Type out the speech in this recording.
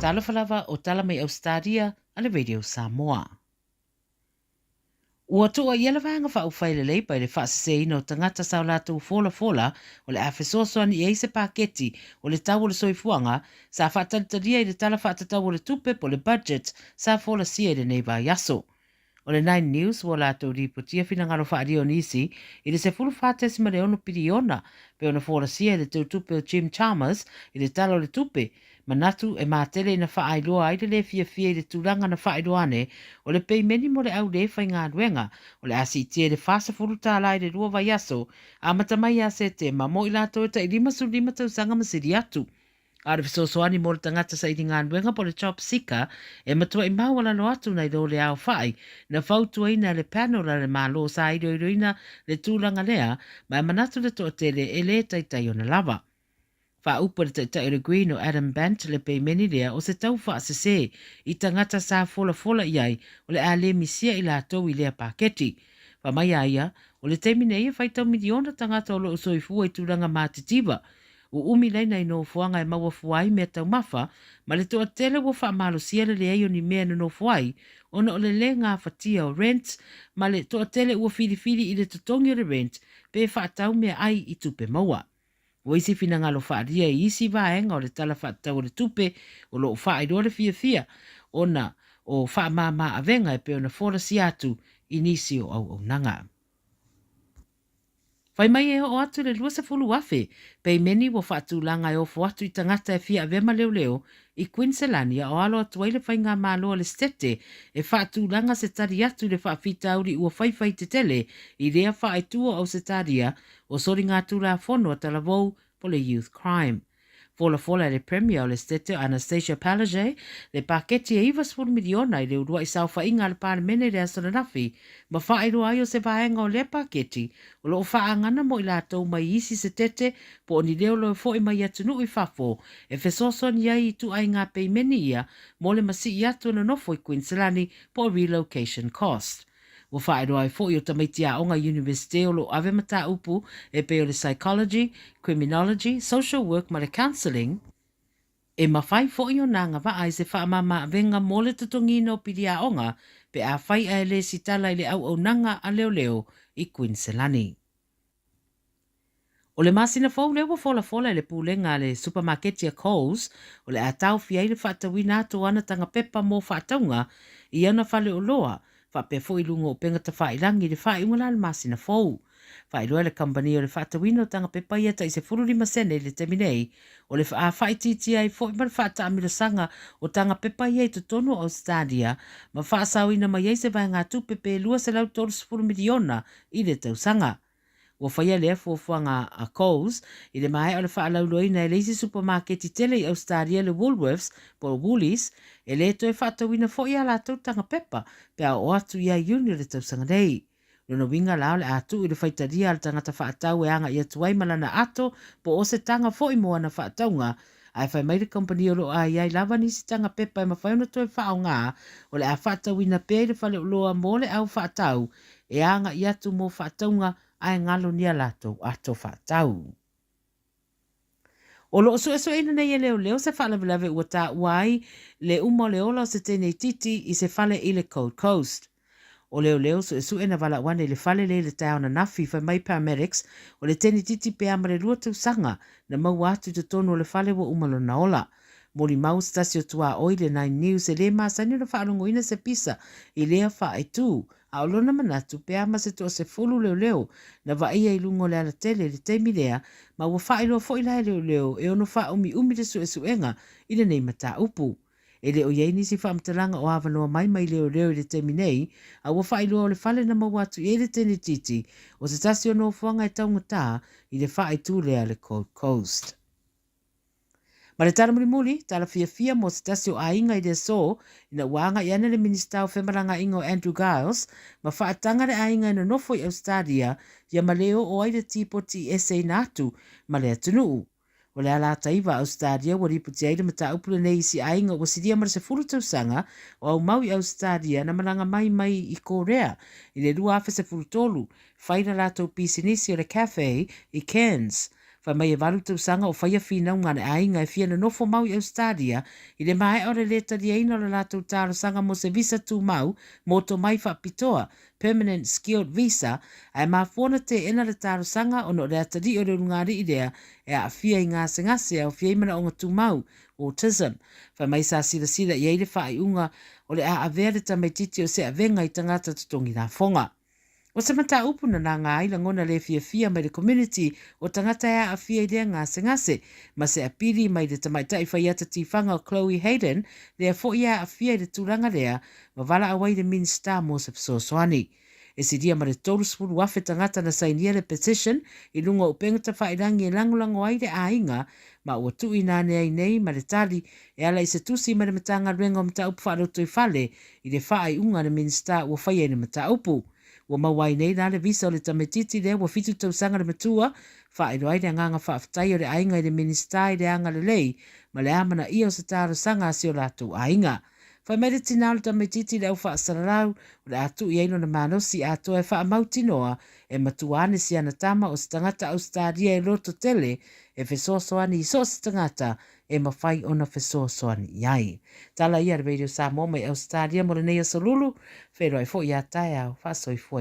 Talofa lava o tala mai Ausetalia a le Radio Samoa. Ua to'a i ia le Vaega Faaupufai a le Labour i le faaseseina o tagata sa o latou folafola o le a fesoasoani i ai se paketi o le tau o le soifuaga sa faatalitalia i le Tala Faatatau o le Tupe po o le Budget sa folasia i lenei vaiaso. O le Nine News ua latou lipotia finagalo faaalia o nisi i le 14.6 piliona pei ona folasia e le teutupe o Jim Chalmers i le Tala o le Tupe, manatu e matele ina faailoa ai le le fiafia i le tulaga na faailoa ane o le peimeni mo le au le faigaluega o le a siitia i le $40 i le lua vaiaso amata mai ia Setema mo i latou e tai 55 tausaga ma sili atu. A o le fesoasoani mo le tagata saili galuega po o le job seeker e matuai maualalo atu nai lo le aofai na fautuaina e le panel a le Malo sa iloiloina le tulaga lea ma e manatu le toatele e le taitai ona lava. Faaupu e le Taitai o le Green o Adam Bandt le peimeni lea o se tau faasese i tagata sa folafola i ai o le a le misia i latou i lea paketi. Fai mai a ia, o le taimi nei e faitau miliona tagata o lo o soifua i tulaga matitiva Uumi laina i nofoaga e maua fua ai mea taumafa, ma le toatele ua faamalosia le leai o ni mea e nonofo ai ona o le le gafatia o rent, ma le toatele ua filifili i le totogi o le rent pe faatau mea ai i tupe maua. Ua isi finagalo faaalia i isi vaega o le Tala Faatatau o le Tupe o lo o faailoa le fiafia ona o faamama avega e pei ona folasia atu i nisi o auaunaga. Fai mai e oo atu i le 20,000 peimeni ua faatulaga e ofo atu i tagata e fia avea ma leoleo i Kuiniselani a o alo atu ai le faigamalo a le Setete e faatulaga se tali atu i le faafitauli ua faifai tetele i lea faaitu o Ausetalia o soligatulafono a talavou po le Youth Crime. Folafola e le Premier o le Setete o Annastacia Palaszczuk le paketi e 90 miliona i le uluai saofaiga a le Palemene i le aso ananafi ma faailoa ai o se vaega o lea paketi o lo o faaagana mo i latou mai isi setete po o ni leoleo foi mai atunuu i fafo e fesoasoani ai i ituaiga peimeni ia mo le masii atu e nonofo i Kuiniselani po o relocation cost. Ua faailoa ai foi o tamaiti aoga Iunivesite o lo o ave mataupu e pei o le Psychology, Criminology, Social Work ma le Counselling, e mafai foi ona agavaa i se faamama-avega mo le totogiina o pili aoga pe afai ae lesitala i le auaunaga a leoleo i Kuiniselani. O le masina fou lea ua folafola e le pulega a le supamaketi a Coles o le a taofia ai le faatauina atu o ana taga pepa mo faatauga i ana faleoloa faapea foi i luga o upega tafailagi i le faaiuga la o le masina fou. Faailoa e le kamupani o le faatauina o taga pepa ia tai 15 sene i le taimi nei o le a faaitiitia ai foi ma le faataamilosaga o taga pepa ia i totonu o Ausetalia ma faasaoina mai ai se vaegatupe pe 230 miliona i le tausaga. Ua faia lea fuafuaga a Coles i le maea o le faalauiloaina e le isi supamaketi tele i Ausetalia le Woolworths po o Woolies, e le toe faatauina foi a latou taga pepa pe a oo atu ia Iuni o le tausaga nei. Lona uiga la o le a tuu i le faitalia a le tagata faatau e agai atu ai ma lana ato po o se taga foi mo ana faatauga, ae fai mai le kamupani o lo o aiai lava nisi taga pepa e mafai ona toe faaaoga o le a faatauina pea i le faleoloa mo le au faatau e agai atu mo faatauga ae galo ni a latou ato faatau. O lo o suesueina nei e leoleo se faalavelave ua taua ai le uma o le ola o se teine itiiti i se fale i le Gold Coast. O leoleo suesue na valaau ane i le fale lea i le taeao ananafi, fai mai paramedics, o le teine itiiti pe a ma le lua tausaga na maua atu i totonu o le fale ua uma lona ola. Molimau se tasi o tuaoi i le Nine News e le masani ona faalogoina se pisa i lea faaitu A o lona manatu, pe a ma se toasefulu leoleo na vaaia i luga o le alatele i le taimi lea, ma ua faailoa foi la e leoleo e ono faaumiumi le suesuega i lenei mataupu. E le o i ai nisi faamatalaga o avanoa mai mai leoleo i le taimi nei, a ua faailoa o le fale na maua atu i ai le tenetiti o se tasi o nofoaga e taugata i le faaitu lea le Gold Coast. Ma le tala mulimuli, tala fiafia mo se tasi o aiga i le aso ina ua agai ane le Minisita o Femalagaaiga o Andrew Giles ma faataga le aiga e nonofo i Ausetalia ia ma le oo ai le tipoti i eseina atu ma le atunuu. O le ala-ataiva a Ausetalia ua lipoti ai le mataupu lenei i si aiga ua silia ma le 10 tausaga o aumau i Ausetalia na malaga mai mai i Korea i le 2013 fai la latou pisinisi o le cafe i Cairns. Fai mai e valu tausaga o faia finauga a le aiga e fia nonofo mau i Ausetalia i le maea o le lē taliaina o le latou talosaga mo se visa tumau mo tomai faapitoa, permanent skilled visa, ae mafua ona teena le talosaga ona o le atalii o le ulugalii lea e aafia i gasegase e aofia ai manaoga tumau, autism. Fai mai sa silasila i ai le faaiuga o le a avea le tamaitiiti o se avega i tagata totogi lafoga. O se mataupu na laga ai lagona le fiafia mai le community o tagata e aafia i lea gasegase, ma se apili mai le tamaitai faiata tifaga o Chloe Hayden, lea foi e aafia i le tulaga lea, ma valaau ai le Minisita mo se fesoasoani. E silia ma le 30,000 tagata na sainia le petition i luga o upega tafailagi e lagolago ai le aiga, ma ua tuuina ane ai nei ma le tali e ala i se tusi mai le Matagaluega o Mataupu Faalotoifale i le faaiuga a le Minisita ua faia i le mataupu. Ua maua ai nei la le visa o le tamaitiiti lea ua fitu tausaga le matua, faailoa ai le agaga faafetai o le aiga i le Minisita i le agalelei ma le amanaia o se talosaga a si o latou aiga. Fai mai le tinā o le tamaitiiti i le au faasalalau, o le a tuu i ai lona malosi atoa e faamautinoa e matua ane si ana tama o se tagata Ausetalia e loto tele e fesoasoani i so o se tagata e mafai ona fesoasoani i ai. Tala ia a le Radio Samoa mai Ausetalia mo lenei aso lulu, feiloai foi ia taeao, faasoifua.